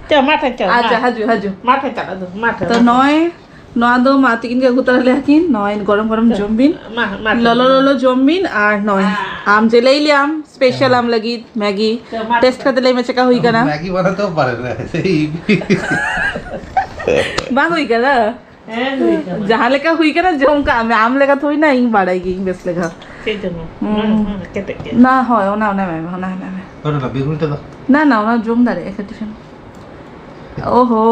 ᱪᱚ, ᱢᱟ ᱴᱷᱮᱱ ᱪᱚ, ᱢᱟ᱾ ᱟᱪᱪᱷᱟ, ᱦᱤᱡᱩᱜ, ᱦᱤᱡᱩᱜ᱾ ᱢᱟ ᱴᱷᱮᱱ ᱪᱟᱞᱟᱜ ᱫᱚ, ᱢᱟ ᱴᱷᱮᱱ, ᱛᱚ, ᱢᱟ ᱴᱷᱮᱱ᱾ ᱱᱚᱜᱼᱚᱭ ᱱᱚᱣᱟ ᱫᱚ ᱢᱟ ᱛᱤᱠᱤᱱ ᱜᱮ ᱟᱹᱜᱩ ᱛᱚᱨᱟ ᱞᱮᱫᱟ ᱠᱤᱱ᱾ ᱱᱚᱜᱼᱚᱭ ᱜᱚᱨᱚᱢ ᱜᱚᱨᱚᱢ ᱛᱚ, ᱡᱚᱢ ᱵᱤᱱ᱾ ᱢᱟ, ᱢᱟ ᱴᱷᱮᱱ, ᱞᱚᱞᱚ ᱢᱟ᱾ ᱞᱚᱞᱚ ᱡᱚᱢ ᱵᱤᱱ᱾ ᱟᱨ ᱱᱚᱜᱼᱚᱭ ᱟᱢ ᱡᱮ ᱞᱟᱹᱭ ᱞᱮᱭᱟᱢ special ᱟᱢ ᱞᱟᱹᱜᱤᱫ ᱢᱮᱜᱤ᱾ ᱛᱚ, ᱢᱟ ᱴᱮᱥᱴ ᱴᱷᱮᱱ᱾ ᱠᱟᱛᱮ ᱞᱟᱹᱭ ᱢᱮ ᱪᱮᱫᱠᱟ ᱦᱩᱭ ᱠᱟᱱᱟ᱾ ᱢᱮᱜᱤ ᱵᱟᱱᱟᱣ ᱛᱚ ᱯᱟᱨᱮ ᱨᱮ, ᱥᱮᱭ᱾ ᱵᱟᱝ ᱦᱩᱭ ᱠᱟᱱᱟ? ᱦᱮᱸ, ᱦᱩᱭ ᱠᱟᱱᱟ᱾ ᱡᱟᱦᱟᱸ ᱞᱮᱠᱟ ᱦᱩᱭ ᱠᱟᱱᱟ, ᱡᱚᱢ ᱠᱟᱜ ᱢᱮ᱾ ᱟᱢ ᱞᱮᱠᱟ ᱛᱷᱚᱲᱤ ᱱᱟ ᱤᱧ ᱵᱟᱲᱟᱭ ᱜᱤᱭᱟᱹᱧ ᱵᱮᱥ ᱞᱮᱠᱟ᱾ ᱪᱮᱫ ᱡᱚᱢ? ᱦᱩᱸ᱾ ᱦᱩᱸ, ᱦᱩᱸ, ᱠᱮᱴᱮᱡ ᱜᱮ᱾ ᱱᱟ, ᱦᱳᱭ, ᱚᱱᱟ, ᱚᱱᱟ ᱮᱢᱟᱭ ᱢᱮ, ᱚᱱᱟ ᱮᱢᱟᱭ ᱢᱮ᱾ ᱚᱱᱟ ᱚᱱᱟ ᱵᱮᱜᱩᱱᱤ ᱴᱟ ᱫᱚ? ᱱᱟ, ᱱᱟ, ᱚᱱᱟ ᱡᱚᱢ ᱫᱟᱲᱮᱭᱟᱜᱼᱟ ᱠᱟᱹᱴᱤᱡ ᱪᱩᱞᱩᱝ᱾ ᱳᱦᱳ,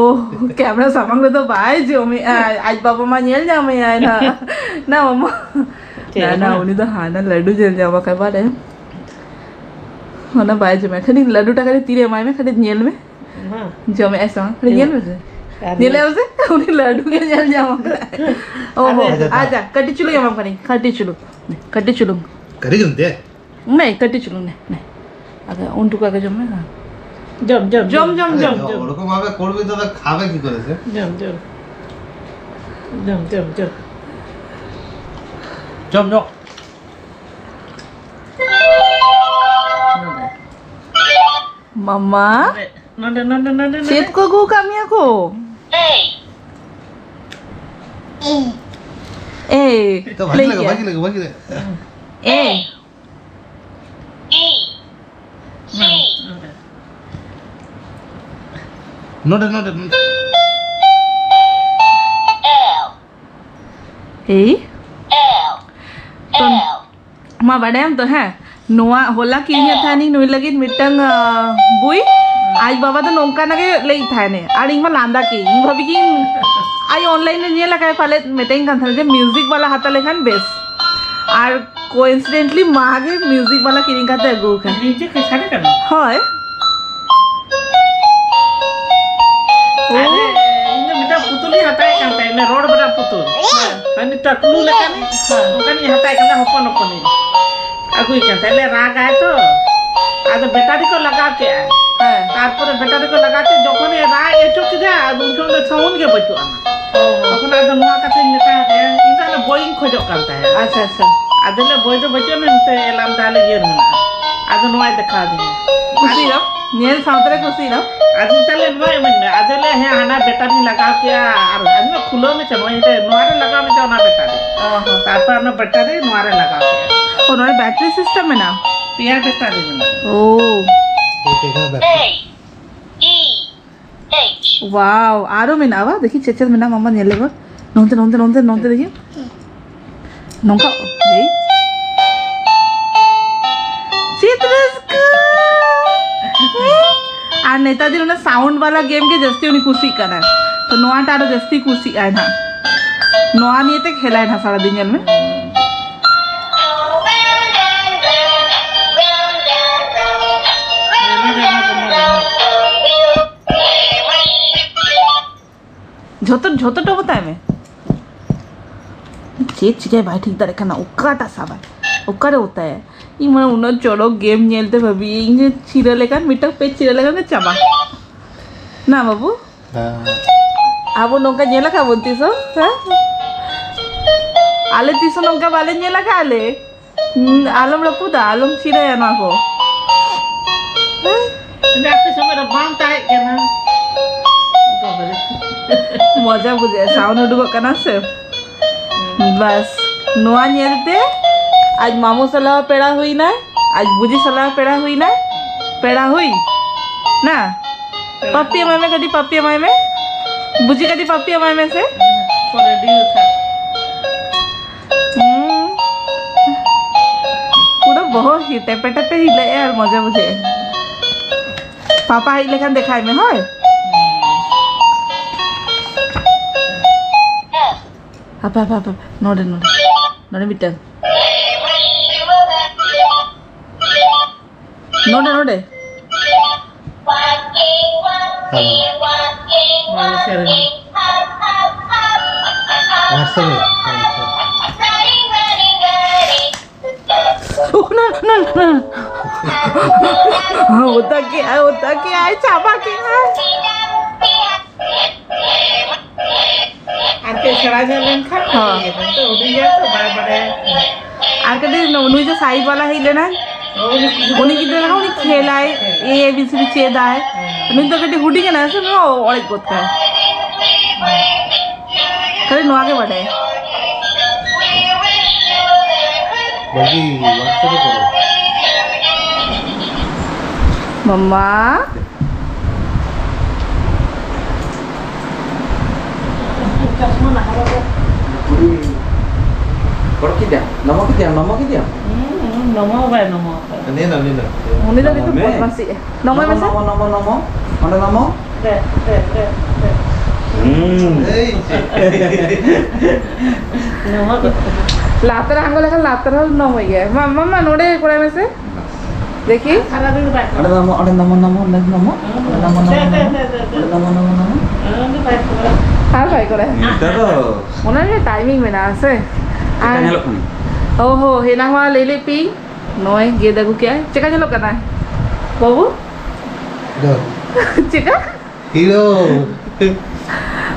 ᱠᱮᱢᱨᱟ ᱥᱟᱢᱟᱝ ᱨᱮᱫᱚ ᱵᱟᱭ ᱡᱚᱢᱮᱜᱼᱟ, ᱟᱡ ᱵᱟᱵᱟ ᱢᱟ ᱧᱮᱞ ᱧᱟᱢᱮᱭᱟᱭ ᱱᱟ᱾ ᱱᱟ, ᱢᱟᱢᱟ᱾ ᱪᱮᱫ ᱱᱟ, ᱱᱟ, ᱮᱢᱟ? ᱩᱱᱤ ᱫᱚ ᱦᱟᱱᱟ ᱞᱟᱹᱰᱩ ᱧᱮᱞ ᱧᱟᱢ ᱟᱠᱟᱫ ᱵᱟᱲᱟᱭᱟᱢ᱾ ᱚᱱᱟ ᱵᱟᱭ ᱡᱚᱢᱟ, ᱠᱷᱟᱹᱞᱤ ᱞᱟᱹᱰᱩ ᱴᱟ ᱠᱟᱹᱴᱤᱡ ᱛᱤᱨᱮ ᱮᱢᱟᱭ ᱢᱮ, ᱠᱟᱹᱴᱤᱡ ᱧᱮᱞ ᱢᱮ᱾ ᱢᱟ᱾ ᱡᱚᱢᱮᱜᱼᱟᱭ ᱥᱮ ᱵᱟᱝ? ᱠᱟᱹᱴᱤᱡ ᱧᱮᱞ ᱢᱮᱥᱮ᱾ ᱟᱨ ᱧᱮᱞᱮᱜ ᱟᱢ ᱥᱮ? ᱩᱱᱤ ᱞᱟᱹᱰᱩ ᱜᱮ ᱧᱮᱞ ᱧᱟᱢ ᱠᱟᱫᱟᱭ᱾ ᱚ ᱦᱚ᱾ ᱟᱨ ᱟᱪᱪᱷᱟ, ᱠᱟᱹᱴᱤᱡ ᱪᱩᱞᱩᱝ ᱮᱢᱟᱢ ᱠᱟᱹᱱᱟᱹᱧ, ᱠᱟᱹᱴᱤᱡ ᱪᱩᱞᱩᱝ᱾ ᱠᱟᱹᱴᱤᱡ ᱪᱩᱞᱩᱝ᱾ ᱠᱟᱹᱴᱤᱡ ᱪᱩᱞᱩᱝ ᱫᱮ᱾ ᱱᱮ, ᱠᱟᱹᱴᱤᱡ ᱪᱩᱞᱩᱝ ᱱᱮ, ᱱᱮ᱾ ᱟᱫᱚ ᱩᱱᱴᱩᱠᱟ ᱜᱮ ᱡᱚᱢ ᱢᱮ, ᱦᱮᱸ᱾ ᱡᱚᱢ, ᱡᱚᱢ, ᱡᱚᱢ, ᱡᱚᱢ, ᱟᱨᱮ, ᱡᱚᱢ, ᱡᱚᱢ᱾ ᱚᱲᱠᱚ ᱢᱟ ᱵᱮ ᱠᱚᱲᱵᱤ ᱫᱚ ᱠᱷᱟᱵᱮ ᱠᱤ ᱠᱚᱨᱮ ᱥᱮ? ᱡᱚᱢ, ᱡᱚᱢ᱾ ᱡᱚᱢ, ᱡᱚᱢ, ᱡᱚᱢ᱾ ᱡᱚᱢ, ᱡᱚᱢ᱾ ᱢᱟᱢᱟ᱾ ᱱᱚᱰᱮ, ᱱᱚᱰᱮ, ᱱᱚᱰᱮ, ᱱᱚᱰᱮ᱾ ᱪᱮᱫ ᱠᱚ ᱟᱹᱜᱩ ᱟᱠᱟᱫ ᱢᱮᱭᱟ ᱠᱚ? ᱮᱭ᱾ ᱛᱚ, ᱵᱷᱟᱜᱤ ᱞᱟᱹᱭ ᱞᱟᱜᱟ, ᱜᱮᱭᱟ᱾ ᱵᱷᱟᱜᱤ ᱞᱟᱜᱟ, ᱵᱷᱟᱜᱤ ᱞᱟᱜᱟ᱾ ᱮᱭ᱾ ᱱᱚᱰᱮ, ᱱᱚᱰᱮ, ᱱᱚᱰᱮ᱾ ᱮᱭ᱾ ᱛᱚ, ᱢᱟ ᱵᱟᱰᱟᱭᱟᱢ ᱛᱚ, ᱦᱮᱸ, ᱱᱚᱣᱟ ᱦᱚᱞᱟ ᱠᱤᱨᱤᱧᱮᱫ ᱛᱟᱦᱮᱱᱤᱧ ᱱᱩᱭ ᱞᱟᱹᱜᱤᱫ ᱢᱤᱫᱴᱟᱝ, ᱟᱸ, ᱵᱳᱭ᱾ ᱟᱡ ᱵᱟᱵᱟ ᱫᱚ ᱱᱚᱝᱠᱟᱱᱟᱜ ᱜᱮ ᱞᱟᱹᱭᱮᱫ ᱛᱟᱦᱮᱱᱮ, ᱟᱨ ᱤᱧ ᱢᱟ ᱞᱟᱸᱫᱟ ᱠᱮᱜ ᱤᱧ, ᱵᱷᱟᱵᱤ ᱠᱤᱧ ᱟᱡ online ᱨᱮ ᱧᱮᱞ ᱟᱠᱟᱫ ᱯᱟᱞᱮᱫ, ᱢᱤᱛᱟᱹᱧ ᱠᱟᱱ ᱛᱟᱦᱮᱱᱟ ᱡᱮ music ᱵᱟᱞᱟ ᱦᱟᱛᱟᱣ ᱞᱮᱠᱷᱟᱱ ᱵᱮᱥ, ᱟᱨ coincidentally ᱢᱟ ᱜᱮ music ᱵᱟᱞᱟ ᱠᱤᱨᱤᱧ ᱠᱟᱛᱮ ᱟᱹᱜᱩ ᱟᱠᱟᱫ᱾ Music ᱮ ᱥᱟᱰᱮ ᱠᱟᱱᱟ? ᱦᱳᱭ᱾ ᱟᱨᱮ, ᱤᱧ ᱫᱚ ᱢᱤᱫᱴᱟᱝ ᱯᱩᱛᱩᱞᱤᱧ ᱦᱟᱛᱟᱣᱮᱫ ᱠᱟᱱ ᱛᱟᱦᱮᱸᱫ, ᱚᱱᱮ ᱨᱚᱲ ᱵᱟᱞᱟ ᱯᱩᱛᱩᱞ᱾ ᱦᱮᱸ᱾ ᱦᱟᱱᱤ ᱴᱟᱠᱞᱩ ᱞᱮᱠᱟᱱᱤᱡ, ᱦᱮᱸ᱾ ᱚᱱᱠᱟᱱᱤᱧ ᱦᱟᱛᱟᱣᱮᱫ ᱠᱟᱱ ᱛᱟᱦᱮᱸᱫ, ᱦᱚᱯᱚᱱ ᱦᱚᱯᱚᱱᱤᱡ᱾ ᱟᱹᱜᱩᱭ ᱠᱟᱱ ᱛᱟᱦᱮᱸᱫ ᱞᱮ, ᱨᱟᱜᱟᱭ ᱛᱚ᱾ ᱟᱫᱚ battery ᱠᱚ ᱞᱟᱜᱟᱣ ᱠᱮᱜᱼᱟ᱾ ᱦᱮᱸ᱾ ᱛᱟᱨᱯᱚᱨᱮ battery ᱠᱚ ᱞᱟᱜᱟᱣ ᱠᱮᱫ, ᱡᱚᱠᱷᱚᱱᱮ ᱨᱟᱜ ᱦᱚᱪᱚ ᱠᱮᱫᱟ, ᱟᱫᱚ ᱩᱱ ᱥᱚᱢᱚᱭ ᱫᱚ sound ᱜᱮ ᱵᱟᱹᱪᱩᱜ ᱟᱱᱟ᱾ ᱚ᱾ ᱛᱚᱠᱷᱚᱱ ᱟᱫᱚ ᱱᱚᱣᱟ ᱠᱟᱛᱷᱟᱧ ᱢᱮᱛᱟ ᱫᱮᱭᱟ, ᱤᱧ ᱫᱚ ᱚᱱᱟ ᱵᱳᱭᱤᱧ ᱠᱷᱚᱡᱚᱜ ᱠᱟᱱ ᱛᱟᱦᱮᱸᱫ᱾ ᱟᱪᱪᱷᱟ, ᱟᱪᱪᱷᱟ᱾ ᱟᱫᱚ ᱞᱮ ᱵᱳᱭ ᱫᱚ ᱵᱟᱹᱪᱩᱜ ᱟᱱᱟ, ᱱᱚᱛᱮ ᱮᱞᱟᱢ ᱛᱟᱦᱞᱮ ᱤᱭᱟᱹ ᱢᱮᱱᱟᱜᱼᱟ᱾ ᱟᱫᱚ ᱱᱚᱣᱟᱭ ᱫᱮᱠᱷᱟᱣ ᱟᱫᱤᱧᱟ᱾ ᱠᱩᱥᱤᱭᱮᱱᱟᱢ? ᱧᱮᱞ ᱥᱟᱶᱛᱮ ᱨᱮ ᱠᱩᱥᱤᱭᱮᱱᱟᱢ? ᱟᱫᱚ ᱛᱟᱦᱞᱮ ᱱᱚᱣᱟ ᱮᱢᱟᱹᱧ ᱢᱮ᱾ ᱟᱫᱚ ᱞᱮ, ᱦᱮᱸ, ᱦᱟᱱᱟ ᱵᱮᱴᱟᱨᱤᱧ ᱞᱟᱜᱟᱣ ᱠᱮᱜᱼᱟ, ᱟᱨ ᱟᱫᱚ ᱠᱷᱩᱞᱟᱹᱣ ᱢᱮᱥᱮ, ᱱᱚᱣᱟ ᱤᱧ ᱨᱮ, ᱱᱚᱣᱟ ᱨᱮ ᱞᱟᱜᱟᱣ ᱢᱮᱥᱮ ᱚᱱᱟ ᱵᱮᱴᱟᱨᱤ᱾ ᱚ ᱦᱚᱸ᱾ ᱛᱟᱨᱯᱚᱨ ᱚᱱᱟ ᱵᱮᱴᱟᱨᱤ ᱱᱚᱣᱟ ᱨᱮ ᱞᱟᱜᱟᱣ ᱠᱮᱜᱼᱟ᱾ ᱚ, ᱱᱚᱰᱮ ᱵᱮᱴᱟᱨᱤ ᱥᱤᱥᱴᱮᱢ ᱢᱮᱱᱟᱜᱼᱟ? ᱯᱮᱭᱟ ᱵᱮᱴᱟᱨᱤ ᱢᱮᱱᱟᱜᱼᱟ᱾ ᱳ᱾ ᱮᱭ ᱫᱮᱠᱷᱚ ᱵᱮᱴᱟᱨᱤ᱾ ᱳᱣᱟᱣ, ᱟᱨᱚ ᱢᱮᱱᱟᱜᱼᱟ ᱵᱟ? ᱫᱮᱠᱷᱤ ᱪᱮᱫ ᱪᱮᱫ ᱢᱮᱱᱟᱜᱼᱟ, ᱢᱟᱢᱟ ᱧᱮᱞ ᱞᱮ ᱵᱟ᱾ ᱱᱚᱱᱛᱮ, ᱱᱚᱱᱛᱮ, ᱱᱚᱱᱛᱮ, ᱱᱚᱱᱛᱮ ᱫᱮᱠᱷᱤ᱾ ᱱᱚᱝᱠᱟ, ᱮᱭ᱾ ᱪᱮᱫ ᱨᱟᱹᱥᱠᱟᱹ! ᱟᱨ ᱱᱮᱛᱟᱨ ᱫᱤᱱ ᱚᱱᱟ ᱥᱟᱣᱩᱱᱰ ᱵᱟᱞᱟ ᱜᱮᱢ ᱜᱮ ᱡᱟᱹᱥᱛᱤ ᱩᱱᱤ ᱠᱩᱥᱤᱜ ᱠᱟᱱᱟᱭ᱾ ᱛᱚ ᱱᱚᱣᱟᱴᱟᱜ ᱟᱨᱚ ᱡᱟᱹᱥᱛᱤ ᱠᱩᱥᱤᱜ ᱟᱭ ᱱᱟᱦᱟᱜ᱾ ᱱᱚᱣᱟ ᱱᱤᱭᱮ ᱛᱮ ᱠᱷᱮᱞᱟᱭ ᱱᱟᱦᱟᱜ ᱥᱟᱨᱟᱫᱤᱱ, ᱧᱮᱞ ᱢᱮ᱾ ᱡᱷᱚᱛᱚ, ᱡᱷᱚᱛᱚ ᱴᱚ ᱢᱮᱛᱟᱭ ᱢᱮ᱾ ᱪᱮᱫ ᱪᱤᱠᱟᱹᱭ ᱵᱟᱭ ᱴᱷᱤᱠ ᱫᱟᱲᱮᱭᱟᱜ ᱠᱟᱱᱟ, ᱚᱠᱟᱴᱟᱜ ᱥᱟᱵᱟᱭ, ᱚᱠᱟᱨᱮ ᱚᱛᱟᱭᱟ᱾ ᱤᱧ ᱢᱟ ᱩᱱᱟᱹᱜ ᱪᱚᱨᱚᱠ ᱜᱮᱢ ᱧᱮᱞᱛᱮ ᱵᱷᱟᱹᱵᱤᱭᱟᱹᱧ ᱡᱮ ᱪᱤᱨᱟᱹ ᱞᱮᱠᱷᱟᱱ ᱢᱤᱫᱴᱟᱝ ᱯᱮᱡᱽ ᱪᱤᱨᱟᱹ ᱞᱮᱠᱷᱟᱱ ᱜᱮ ᱪᱟᱵᱟ᱾ ᱱᱟ ᱵᱟᱹᱵᱩ? ᱦᱮᱸ᱾ ᱟᱵᱚ ᱱᱚᱝᱠᱟ ᱧᱮᱞ ᱟᱠᱟᱫ ᱵᱚᱱ ᱛᱤᱥ ᱦᱚᱸ? ᱦᱮᱸ? ᱟᱞᱮ ᱛᱤᱥ ᱦᱚᱸ ᱱᱚᱝᱠᱟ ᱵᱟᱞᱮ ᱧᱮᱞ ᱟᱠᱟᱫ ᱞᱮ᱾ ᱦᱩᱸ, ᱟᱞᱚᱢ ᱨᱟᱹᱯᱩᱫᱟ, ᱟᱞᱚᱢ ᱪᱤᱨᱟᱹᱭᱟ ᱱᱚᱣᱟ ᱠᱚ᱾ ᱦᱮᱸ? ᱟᱯᱮ ᱥᱚᱢᱚᱭ ᱨᱮ ᱵᱟᱝ ᱛᱟᱦᱮᱸ ᱠᱟᱱᱟ᱾ ᱢᱚᱡᱟ ᱵᱩᱡᱷᱟᱹᱜᱼᱟ, ᱥᱟᱣᱩᱱᱰ ᱩᱰᱩᱠᱚᱜ ᱠᱟᱱᱟ ᱥᱮ᱾ ᱵᱟᱥ, ᱱᱚᱣᱟ ᱧᱮᱞᱛᱮ ᱟᱡ ᱢᱟᱢᱩ ᱥᱟᱞᱟᱜ ᱯᱮᱲᱟ ᱦᱩᱭᱱᱟᱭ, ᱟᱡ ᱵᱩᱡᱤ ᱥᱟᱞᱟᱜ ᱯᱮᱲᱟ ᱦᱩᱭᱱᱟᱭ, ᱯᱮᱲᱟ ᱦᱩᱭ ᱱᱟ᱾ ᱯᱟᱯᱤ ᱮᱢᱟᱭ ᱢᱮ, ᱠᱟᱹᱴᱤᱡ ᱯᱟᱯᱤ ᱮᱢᱟᱭ ᱢᱮ, ᱵᱩᱡᱤ ᱠᱟᱹᱴᱤᱡ ᱯᱟᱯᱤ ᱮᱢᱟᱭ ᱢᱮ ᱥᱮ᱾ ᱯᱚᱨᱮ ᱰᱤᱭᱩ ᱛᱷᱟ᱾ ᱦᱩᱸ᱾ ᱯᱩᱨᱟᱹ ᱵᱚᱦᱚᱜ ᱦᱤ-, ᱴᱮᱯᱮ ᱴᱮᱯᱮ ᱦᱤᱞᱟᱹᱜ ᱮ ᱟᱨ ᱢᱚᱡᱟ ᱵᱩᱡᱷᱟᱹᱜ ᱮ᱾ ᱯᱟᱯᱟ ᱦᱮᱡ ᱞᱮᱠᱷᱟᱱ ᱫᱮᱠᱷᱟᱭ ᱢᱮ, ᱦᱳᱭ? ᱦᱟᱯᱮ, ᱦᱟᱯᱮ, ᱦᱟᱯᱮ, ᱦᱟᱯᱮ᱾ ᱱᱚᱰᱮ, ᱱᱚᱰᱮ᱾ ᱱᱚᱰᱮ ᱢᱤᱫᱴᱟᱝ᱾ ᱱᱚᱰᱮ, ᱱᱚᱰᱮ᱾ ᱦᱮᱞᱳ᱾ ᱱᱚᱣᱟ ᱫᱚ ᱥᱮᱨᱮᱧ᱾ ᱱᱟᱨᱥᱟᱨᱤ᱾ ᱩᱦ, ᱱᱟ, ᱱᱟ, ᱱᱟ᱾ ᱚᱛᱟ ᱠᱮᱜᱼᱟᱭ, ᱚᱛᱟ ᱠᱮᱜᱼᱟᱭ, ᱪᱟᱵᱟ ᱠᱮᱜᱼᱟᱭ᱾ ᱟᱨ ᱠᱟᱹᱡ ᱥᱮᱬᱟ ᱧᱚᱜ ᱞᱮᱱᱠᱷᱟᱱ ᱦᱚᱸ᱾ ᱵᱷᱟᱜᱮ ᱜᱮ᱾ ᱱᱤᱛᱚᱜ ᱦᱩᱰᱤᱧ ᱜᱮᱭᱟ ᱛᱚ, ᱵᱟᱭ ᱵᱟᱰᱟᱭᱟ᱾ ᱟᱨ ᱠᱟᱹᱴᱤᱡ ᱱᱩᱭ ᱡᱮ ᱥᱟᱭᱤᱰ ᱵᱟᱞᱟ ᱦᱮᱡ ᱞᱮᱱᱟᱭ, ᱩᱱᱤ ᱜᱤᱫᱽᱨᱟᱹ ᱞᱮᱠᱟ ᱩᱱᱤ ᱠᱷᱮᱞᱟᱭ, A B C D ᱪᱮᱫᱟᱭ᱾ ᱱᱩᱭ ᱫᱚ ᱠᱟᱹᱴᱤᱡ ᱦᱩᱰᱤᱧ ᱠᱟᱱᱟᱭ ᱥᱮ, ᱱᱩᱭ ᱦᱚᱸ ᱚᱲᱮᱡ ᱜᱚᱫ ᱠᱟᱭ᱾ ᱠᱷᱟᱹᱞᱤ ᱱᱚᱣᱟ ᱜᱮ ᱵᱟᱰᱟᱭᱟ᱾ ᱵᱟᱹᱜᱤ, WhatsApp ᱨᱮ ᱠᱚᱞ᱾ ᱢᱟᱢᱟ᱾ ᱠᱩᱲᱤ ᱦᱚᱲ ᱠᱮᱫᱮᱭᱟᱢ, ᱱᱚᱢᱚ ᱠᱮᱫᱮᱭᱟᱢ, ᱱᱚᱢᱚ ᱠᱮᱫᱮᱭᱟᱢ᱾ ᱦᱩᱸ, ᱱᱚᱢᱚ ᱵᱟᱭ ᱱᱚᱢᱚ ᱟᱠᱟᱫᱟ᱾ ᱱᱤᱭᱟᱹ ᱫᱚ, ᱱᱤᱭᱟᱹ ᱫᱚ᱾ ᱩᱱᱤ ᱫᱚ ᱱᱚᱢᱚ ᱠᱤᱱᱛᱩ ᱢᱮ᱾ ᱵᱚᱫᱢᱟᱥᱤᱜᱼᱟ᱾ ᱱᱚᱢᱚᱭ ᱱᱚᱢᱚ, ᱢᱮᱥᱮ᱾ ᱱᱚᱢᱚ, ᱱᱚᱢᱚ, ᱱᱚᱢᱚ᱾ ᱚᱸᱰᱮ ᱱᱚᱢᱚ᱾ ᱨᱮ, ᱨᱮ, ᱨᱮ, ᱨᱮ᱾ ᱦᱩᱸ᱾ ᱱᱚᱢᱚ ᱠᱚ᱾ ᱞᱟᱛᱟᱨ ᱟᱬᱜᱚ ᱞᱮᱠᱷᱟᱱ ᱞᱟᱛᱟᱨ ᱦᱚᱸ ᱱᱚᱢᱚᱭ ᱜᱮᱭᱟ᱾ ᱢᱟ, ᱢᱟ, ᱢᱟ, ᱱᱚᱰᱮ ᱠᱚᱨᱟᱣ ᱢᱮᱥᱮ᱾ ᱫᱮᱠᱷᱤ᱾ ᱚᱸᱰᱮ ᱱᱟᱢᱚ, ᱚᱸᱰᱮ ᱱᱟᱢᱚ, ᱱᱟᱢᱚ, ᱚᱸᱰᱮ ᱱᱟᱢᱚ, ᱚᱸᱰᱮ ᱱᱟᱢᱚ, ᱱᱟᱢᱚ, ᱱᱟᱢᱚ, ᱚᱸᱰᱮ ᱱᱟᱢᱚ, ᱱᱟᱢᱚ, ᱱᱟᱢᱚ᱾ ᱟᱨ ᱵᱟᱭ ᱠᱚᱨᱟᱣᱟ᱾ ᱱᱤᱛᱚᱜ ᱫᱚ ᱚᱱᱟ ᱨᱮ ᱴᱟᱭᱢᱤᱝ ᱢᱮᱱᱟᱜᱼᱟ ᱥᱮ᱾ ᱪᱮᱫ ᱞᱮᱠᱟ ᱟᱨ ᱧᱮᱞᱚᱜ ᱠᱟᱱᱟ? ᱳ ᱦᱳ, ᱦᱮᱱᱟᱝ ᱢᱟ ᱞᱟᱹᱭ ᱞᱮᱫ ᱯᱮ, ᱱᱚᱜᱼᱚᱭ ᱜᱮᱫ ᱟᱹᱜᱩ ᱠᱮᱜᱼᱟᱭ᱾ ᱪᱮᱠᱟ ᱧᱮᱞᱚᱜ ᱠᱟᱱᱟᱭ ᱵᱟᱹᱵᱩ? ᱫᱚ᱾ ᱪᱮᱠᱟ? ᱦᱤᱨᱳ᱾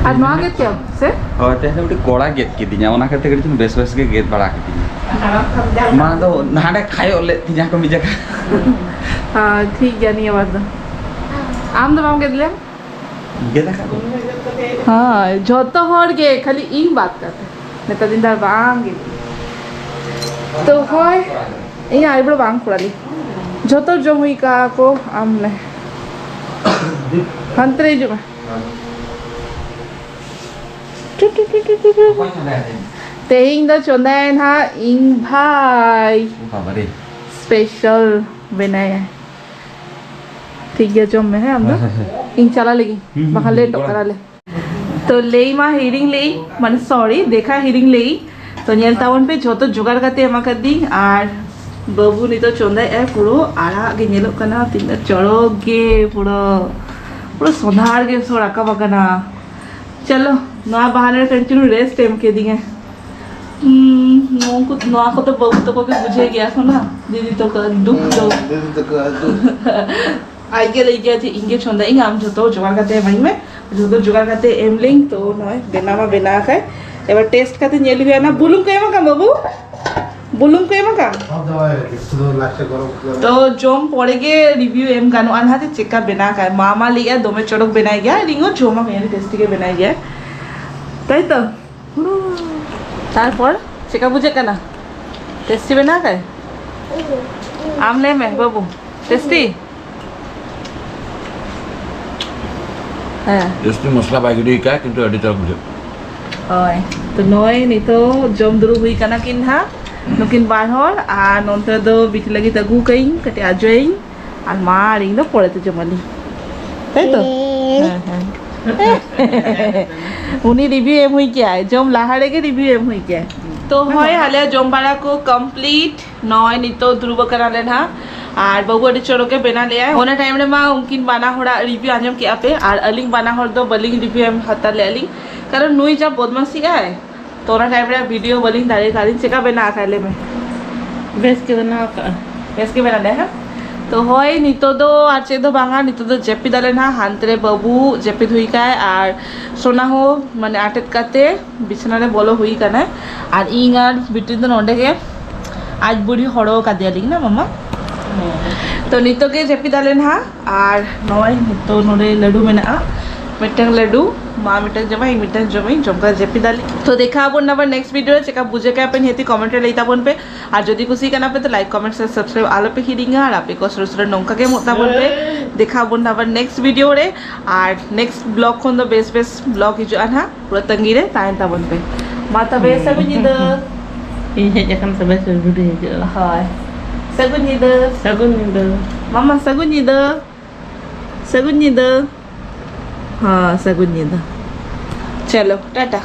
ᱟᱨ ᱱᱚᱣᱟ ᱜᱮᱫ ᱠᱮᱜᱼᱟᱢ ᱥᱮ? ᱦᱳᱭ, ᱛᱮᱦᱮᱧ ᱫᱚ ᱢᱤᱫᱴᱤᱡ ᱠᱚᱲᱟ ᱜᱮᱫ ᱠᱤᱫᱤᱧᱟ, ᱚᱱᱟ ᱠᱷᱟᱹᱛᱤᱨ ᱠᱟᱹᱴᱤᱡ ᱪᱩᱞᱩᱝ ᱵᱮᱥ ᱵᱮᱥ ᱜᱮ ᱜᱮᱫ ᱵᱟᱲᱟ ᱠᱤᱫᱤᱧᱟ᱾ ᱢᱟ ᱫᱚ ᱦᱟᱸᱰᱮ ᱠᱷᱟᱭᱚᱜ ᱞᱮᱫ ᱛᱤᱧᱟ ᱠᱚ ᱢᱤᱫ ᱡᱟᱭᱜᱟ᱾ ᱦᱮᱸ, ᱴᱷᱤᱠ ᱜᱮᱭᱟ ᱱᱤᱭᱟᱹ ᱵᱟᱨ ᱫᱚ᱾ ᱟᱢ ᱫᱚ ᱵᱟᱢ ᱜᱮᱫ ᱞᱮᱭᱟ? ᱜᱮᱫ ᱟᱠᱟᱫ ᱫᱚ᱾ ᱦᱳᱭ, ᱡᱷᱚᱛᱚ ᱦᱚᱲ ᱜᱮ, ᱠᱷᱟᱹᱞᱤ ᱤᱧ ᱵᱟᱫ ᱠᱟᱛᱮ᱾ ᱱᱮᱛᱟᱨ ᱫᱤᱱ ᱫᱚ ᱟᱨ ᱵᱟᱝ ᱜᱮᱫ᱾ ᱛᱚ ᱦᱳᱭ, ᱤᱧᱟᱹᱜ ᱟᱭᱵᱨᱳ ᱵᱟᱝ ᱠᱚᱨᱟᱣ ᱞᱤᱧ᱾ ᱡᱷᱚᱛᱚ ᱡᱚᱢ ᱦᱩᱭ ᱠᱟᱜᱼᱟ ᱠᱚ, ᱟᱢ ᱱᱮ᱾ ᱦᱟᱱᱛᱮ ᱨᱮ ᱦᱤᱡᱩᱜ ᱢᱮ᱾ Two, two, two, two, two, two. ᱚᱠᱚᱭ ᱪᱚᱸᱫᱟᱭᱟ ᱛᱮᱦᱮᱧ? ᱛᱮᱦᱮᱧ ᱫᱚ ᱪᱚᱸᱫᱟᱭᱟ ᱱᱟᱦᱟᱜ ᱤᱧ ᱵᱷᱟᱭ᱾ ᱵᱟᱵᱟᱨᱮ᱾ ᱥᱯᱮᱥᱟᱞ ᱵᱮᱱᱟᱭᱟ᱾ ᱴᱷᱤᱠ ᱜᱮᱭᱟ, ᱡᱚᱢ ᱢᱮ, ᱦᱮᱸ, ᱟᱢ ᱫᱚ? ᱦᱮᱸ, ᱦᱮᱸ, ᱦᱮᱸ᱾ ᱤᱧ ᱪᱟᱞᱟᱜ ᱞᱟᱹᱜᱤᱫ, ᱦᱩᱸ, ᱦᱩᱸ, ᱵᱟᱠᱷᱟᱱ ᱦᱩᱸ, ᱞᱮᱴᱚᱜ ᱜᱚᱲᱚ᱾ ᱠᱟᱱᱟᱞᱮ᱾ ᱛᱚ, ᱞᱟᱹᱭ ᱢᱟ ᱦᱤᱲᱤᱧ ᱞᱟᱹᱭ, ᱢᱟᱱᱮ, ᱥᱚᱨᱤ, ᱫᱮᱠᱷᱟ ᱦᱤᱲᱤᱧ ᱞᱟᱹᱭ᱾ ᱛᱚ, ᱧᱮᱞ ᱛᱟᱵᱚᱱ ᱯᱮ, ᱡᱷᱚᱛᱚ ᱡᱚᱜᱟᱲ ᱠᱟᱛᱮ ᱮᱢ ᱟᱠᱟᱫᱤᱧ, ᱟᱨ ᱵᱟᱹᱵᱩ ᱱᱤᱛᱚᱜ ᱪᱚᱸᱫᱟᱭᱮᱜᱼᱟᱭ, ᱯᱩᱨᱟᱹ ᱟᱲᱟᱜ ᱜᱮ ᱧᱮᱞᱚᱜ ᱠᱟᱱᱟ, ᱛᱤᱱᱟᱹᱜ ᱪᱚᱨᱚᱠ ᱜᱮ, ᱯᱩᱨᱟᱹ, ᱯᱩᱨᱟᱹ ᱥᱚᱸᱫᱷᱟᱲ ᱜᱮ ᱥᱚ ᱨᱟᱠᱟᱵ ᱟᱠᱟᱱᱟ᱾ ᱪᱚᱞᱚ, ᱱᱚᱣᱟ ᱵᱟᱦᱟᱱᱟ ᱨᱮ ᱠᱟᱹᱴᱤᱡ ᱪᱩᱞᱩᱝ ᱨᱮᱥᱴ ᱮᱢ ᱠᱮᱫᱤᱧᱟ᱾ ᱦᱩᱸ, ᱱᱩᱠᱩ, ᱱᱚᱣᱟ ᱠᱚᱫᱚ ᱵᱟᱹᱵᱩ ᱛᱟᱠᱚ ᱜᱮ ᱵᱩᱡᱷᱟᱹᱣ ᱜᱮᱭᱟ ᱠᱚ ᱱᱟ, ᱫᱤᱫᱤ ᱛᱟᱠᱚ ᱫᱩᱠ ᱫᱚ᱾ ᱦᱩᱸ, ᱫᱤᱫᱤ ᱛᱟᱠᱚ ᱫᱩᱠ᱾ ᱟᱡ ᱜᱮ ᱞᱟᱹᱭ ᱜᱮᱭᱟ ᱡᱮ, "ᱤᱧ ᱜᱮ ᱪᱚᱸᱫᱟᱭᱟᱹᱧ, ᱟᱢ ᱡᱷᱚᱛᱚ ᱡᱚᱜᱟᱲ ᱠᱟᱛᱮ ᱮᱢᱟᱹᱧ ᱢᱮ᱾" ᱡᱷᱚᱛᱚ ᱡᱚᱜᱟᱲ ᱠᱟᱛᱮ ᱮᱢ ᱞᱮᱧ, ᱛᱚ ᱱᱚᱜᱼᱚᱭ ᱵᱮᱱᱟᱣ ᱢᱟ ᱵᱮᱱᱟᱣ ᱟᱠᱟᱭ᱾ ᱮᱵᱟᱨ ᱴᱮᱥᱴ ᱠᱟᱛᱮ ᱧᱮᱞ ᱦᱩᱭᱩᱜᱼᱟ ᱱᱟ᱾ ᱵᱩᱞᱩᱝ ᱠᱚ ᱮᱢ ᱟᱠᱟᱫ ᱵᱟᱹᱵᱩ? ᱵᱩᱞᱩᱝ ᱠᱚ ᱮᱢ ᱟᱠᱟᱫ? ᱥᱩᱫᱷᱩ ᱞᱟᱥᱴ ᱜᱚᱨᱚᱢ ᱢᱚᱥᱞᱟ᱾ ᱛᱚ ᱡᱚᱢ ᱯᱚᱨᱮ ᱜᱮ ᱨᱤᱵᱷᱤᱭᱩ ᱮᱢ ᱜᱟᱱᱚᱜᱼᱟ ᱱᱟᱦᱟᱜ ᱡᱮ ᱪᱮᱫᱠᱟ ᱵᱮᱱᱟᱣ ᱠᱟᱜ᱾ ᱢᱟ ᱢᱟ ᱞᱟᱹᱭᱮᱜᱼᱟ ᱫᱚᱢᱮ ᱪᱚᱨᱚᱠ ᱵᱮᱱᱟᱭ ᱜᱮᱭᱟ, ᱤᱧ ᱦᱚᱸ ᱡᱚᱢᱟ ᱢᱮ, ᱟᱹᱰᱤ ᱴᱮᱥᱴᱤ ᱜᱮ ᱵᱮᱱᱟᱭ ᱜᱮᱭᱟ᱾ ᱛᱟᱭ ᱛᱚ? ᱛᱟᱨᱯᱚᱨ ᱪᱮᱫᱠᱟ ᱵᱩᱡᱷᱟᱹᱜ ᱠᱟᱱᱟ? ᱴᱮᱥᱴᱤ ᱵᱮᱱᱟᱣ ᱠᱟᱜ? ᱟᱢ ᱞᱟᱹᱭ ᱢᱮ ᱵᱟᱹᱵᱩ, ᱴᱮᱥᱴᱤ? ᱦᱮᱸ᱾ ᱡᱟᱹᱥᱛᱤ ᱢᱚᱥᱞᱟ ᱵᱟᱭ ᱜᱤᱰᱤ ᱟᱠᱟᱫᱼᱟ, ᱠᱤᱱᱛᱩ ᱟᱹᱰᱤ ᱪᱚᱨᱚᱠ ᱵᱩᱡᱷᱟᱹᱜ ᱠᱟᱱᱟ᱾ ᱦᱳᱭ, ᱛᱚ ᱱᱚᱜᱼᱚᱭ ᱱᱤᱛᱚᱜ ᱡᱚᱢ ᱫᱩᱲᱩᱵ ᱦᱩᱭ ᱠᱟᱱᱟ ᱠᱤᱱ ᱦᱟᱸᱜ᱾ ᱱᱩᱠᱤᱱ ᱵᱟᱨ ᱦᱚᱲ, ᱟᱨ ᱱᱚᱱᱛᱮ ᱫᱚ ᱵᱤᱴᱤ ᱞᱟᱹᱜᱤᱫ ᱟᱹᱜᱩ ᱠᱟᱹᱧ ᱠᱟᱹᱴᱤᱡ ᱟᱡᱚᱭᱟᱹᱧ, ᱟᱨ ᱢᱟ ᱟᱨ ᱤᱧ ᱫᱚ ᱯᱚᱨᱮ ᱛᱮ ᱡᱚᱢᱟᱞᱤᱧ, ᱛᱟᱭ ᱛᱚ? ᱦᱮᱸ᱾ ᱦᱮᱸ, ᱦᱮᱸ᱾ ᱩᱱᱤ ᱨᱤᱵᱷᱤᱭᱩ ᱮᱢ ᱦᱩᱭ ᱠᱮᱜᱼᱟᱭ, ᱡᱚᱢ ᱞᱟᱦᱟ ᱨᱮᱜᱮ ᱨᱤᱵᱷᱤᱭᱩ ᱮᱢ ᱦᱩᱭ ᱠᱮᱜᱼᱟᱭ᱾ ᱛᱚ ᱦᱳᱭ, ᱟᱞᱮᱭᱟᱜ ᱡᱚᱢ ᱵᱟᱲᱟ ᱠᱚ ᱠᱚᱢᱯᱞᱤᱴ᱾ ᱱᱚᱜᱼᱚᱭ ᱱᱤᱛᱚᱜ ᱫᱩᱲᱩᱵ ᱟᱠᱟᱱᱟᱞᱮ ᱱᱟᱦᱟᱜ, ᱟᱨ ᱵᱟᱹᱵᱩ ᱟᱹᱰᱤ ᱪᱚᱨᱚᱠ ᱜᱮ ᱵᱮᱱᱟᱣ ᱞᱮᱜᱼᱟᱭ᱾ ᱚᱱᱟ ᱴᱟᱭᱤᱢ ᱨᱮᱢᱟ ᱩᱱᱠᱤᱱ ᱵᱟᱱᱟ ᱦᱚᱲᱟᱜ ᱨᱤᱵᱷᱤᱭᱩ ᱟᱸᱡᱚᱢ ᱠᱮᱜᱼᱟ ᱯᱮ, ᱟᱨ ᱟᱹᱞᱤᱧ ᱵᱟᱱᱟ ᱦᱚᱲ ᱫᱚ ᱵᱟᱹᱞᱤᱧ ᱨᱤᱵᱷᱤᱭᱩ ᱮᱢ ᱦᱟᱛᱟᱲ ᱞᱮᱜᱼᱟ ᱞᱤᱧ, ᱠᱟᱨᱚᱱ ᱱᱩᱭ ᱡᱟ ᱵᱚᱫᱢᱟᱥᱤᱜ ᱟᱭ, ᱛᱚ ᱚᱱᱟ ᱴᱟᱭᱤᱢ ᱨᱮ ᱵᱷᱤᱰᱤᱭᱳ ᱵᱟᱹᱞᱤᱧ ᱫᱟᱲᱮ ᱠᱟᱜᱼᱟ ᱞᱤᱧ᱾ ᱪᱮᱠᱟ ᱵᱮᱱᱟᱣ ᱟᱠᱟᱫ ᱞᱮ ᱢᱮ? ᱵᱮᱥ ᱜᱮ ᱵᱮᱱᱟᱣ ᱟᱠᱟᱜᱼᱟ᱾ ᱵᱮᱥ ᱜᱮ ᱵᱮᱱᱟᱣ ᱞᱮ, ᱦᱮᱸ? ᱛᱚ ᱦᱳᱭ, ᱱᱤᱛᱚᱜ ᱫᱚ ᱟᱨ ᱪᱮᱫ ᱫᱚ ᱵᱟᱝᱟ, ᱱᱤᱛᱚᱜ ᱫᱚ ᱡᱟᱹᱯᱤᱫ ᱟᱞᱮ ᱱᱟᱦᱟᱜ᱾ ᱦᱟᱱᱛᱮ ᱨᱮ ᱵᱟᱹᱵᱩ ᱡᱟᱹᱯᱤᱫ ᱦᱩᱭ ᱠᱟᱭ, ᱟᱨ ᱥᱳᱱᱟ ᱦᱚᱸ ᱢᱟᱱᱮ ᱟᱴᱮᱫ ᱠᱟᱛᱮ ᱵᱤᱪᱷᱱᱟ ᱨᱮ ᱵᱚᱞᱚ ᱦᱩᱭ ᱠᱟᱱᱟᱭ, ᱟᱨ ᱤᱧ ᱟᱨ ᱵᱤᱴᱤ ᱫᱚ ᱱᱚᱰᱮ ᱜᱮ ᱟᱡ ᱵᱩᱲᱦᱤ ᱦᱚᱲᱚ ᱠᱟᱫᱮᱭᱟᱞᱤᱧ ᱱᱟ ᱢᱟᱢᱟ᱾ ᱛᱚ ᱱᱤᱛᱚᱜ ᱜᱮ ᱡᱟᱹᱯᱤᱫ ᱟᱞᱮ ᱱᱟᱦᱟᱜ, ᱟᱨ ᱱᱚᱜᱼᱚᱭ ᱱᱤᱛᱚᱜ ᱱᱚᱰᱮ ᱞᱟᱹᱰᱩ ᱢᱮᱱᱟᱜᱼᱟ, ᱢᱤᱫᱴᱟᱝ ᱞᱟᱹᱰᱩ, ᱢᱟ ᱢᱤᱫᱴᱟᱝ ᱡᱚᱢᱟ, ᱤᱧ ᱢᱤᱫᱴᱟᱝ ᱡᱚᱢᱟᱧ, ᱡᱚᱢ ᱠᱟᱛᱮ ᱡᱟᱹᱯᱤᱫ ᱟᱞᱤᱧ᱾ ᱛᱚ ᱫᱮᱠᱷᱟ ᱟᱵᱚᱱ ᱟᱵᱟᱨ ᱱᱮᱠᱥᱴ ᱵᱷᱤᱰᱤᱭᱳ ᱨᱮ, ᱪᱮᱠᱟ ᱵᱩᱡᱷᱟᱹᱣ ᱠᱮᱜᱼᱟ ᱯᱮ ᱱᱤᱦᱟᱹᱛᱤ ᱠᱚᱢᱮᱱᱴ ᱨᱮ ᱞᱟᱹᱭ ᱛᱟᱵᱚᱱ ᱯᱮ, ᱟᱨ ᱡᱩᱫᱤ ᱠᱩᱥᱤ ᱠᱟᱱᱟ ᱯᱮ ᱛᱚ ᱞᱟᱭᱤᱠ ᱠᱚᱢᱮᱱᱴ ᱥᱮ ᱥᱟᱵᱥᱠᱨᱟᱭᱤᱵ ᱟᱞᱚ ᱯᱮ ᱦᱤᱲᱤᱧᱟ, ᱟᱨ ᱟᱯᱮ ᱠᱚ ᱥᱩᱨ ᱥᱩᱨ ᱨᱮ ᱱᱚᱝᱠᱟ ᱜᱮ ᱮᱢᱚᱜ ᱛᱟᱵᱚᱱ ᱯᱮ᱾ ᱫᱮᱠᱷᱟ ᱟᱵᱚᱱ ᱟᱵᱟᱨ ᱱᱮᱠᱥᱴ ᱵᱷᱤᱰᱤᱭᱳ ᱨᱮ, ᱟᱨ ᱱᱮᱠᱥᱴ ᱵᱞᱚᱜ ᱠᱷᱚᱱ ᱫᱚ ᱵᱮᱥ ᱵᱮᱥ ᱵᱞᱚᱜ ᱦᱤᱡᱩᱜᱼᱟ ᱱᱟᱦᱟᱜ᱾ ᱯᱩᱨᱟᱹ ᱛᱟᱺᱜᱤ ᱨᱮ ᱛᱟᱦᱮᱱ ᱛᱟᱵᱚᱱ ᱯᱮ᱾ ᱢᱟ ᱛᱚᱵᱮ, ᱦᱩᱸ᱾ ᱥᱟᱹᱜᱩᱱ ᱧᱤᱫᱟᱹ᱾ ᱤᱧ ᱦᱮᱡ ᱟᱠᱟᱱ ᱥᱮ ᱵᱮᱥ ᱵᱷᱤᱰᱤᱭᱳ ᱦᱤᱡᱩᱜᱼᱟ᱾ ᱦᱳᱭ᱾ ᱥᱟᱹᱜᱩᱱ ᱧᱤᱫᱟᱹ᱾ ᱥᱟᱹᱜᱩᱱ ᱧᱤᱫᱟᱹ᱾ ᱢᱟᱢᱟ, ᱥᱟᱹᱜᱩᱱ ᱧᱤᱫᱟᱹ᱾ ᱥᱟᱹᱜᱩᱱ ᱧᱤᱫᱟᱹ᱾ ᱦᱚᱸ, ᱥᱟᱹᱜᱩᱱ ᱧᱤᱫᱟᱹ᱾ ᱪᱚᱞᱚ, ᱴᱟᱴᱟ᱾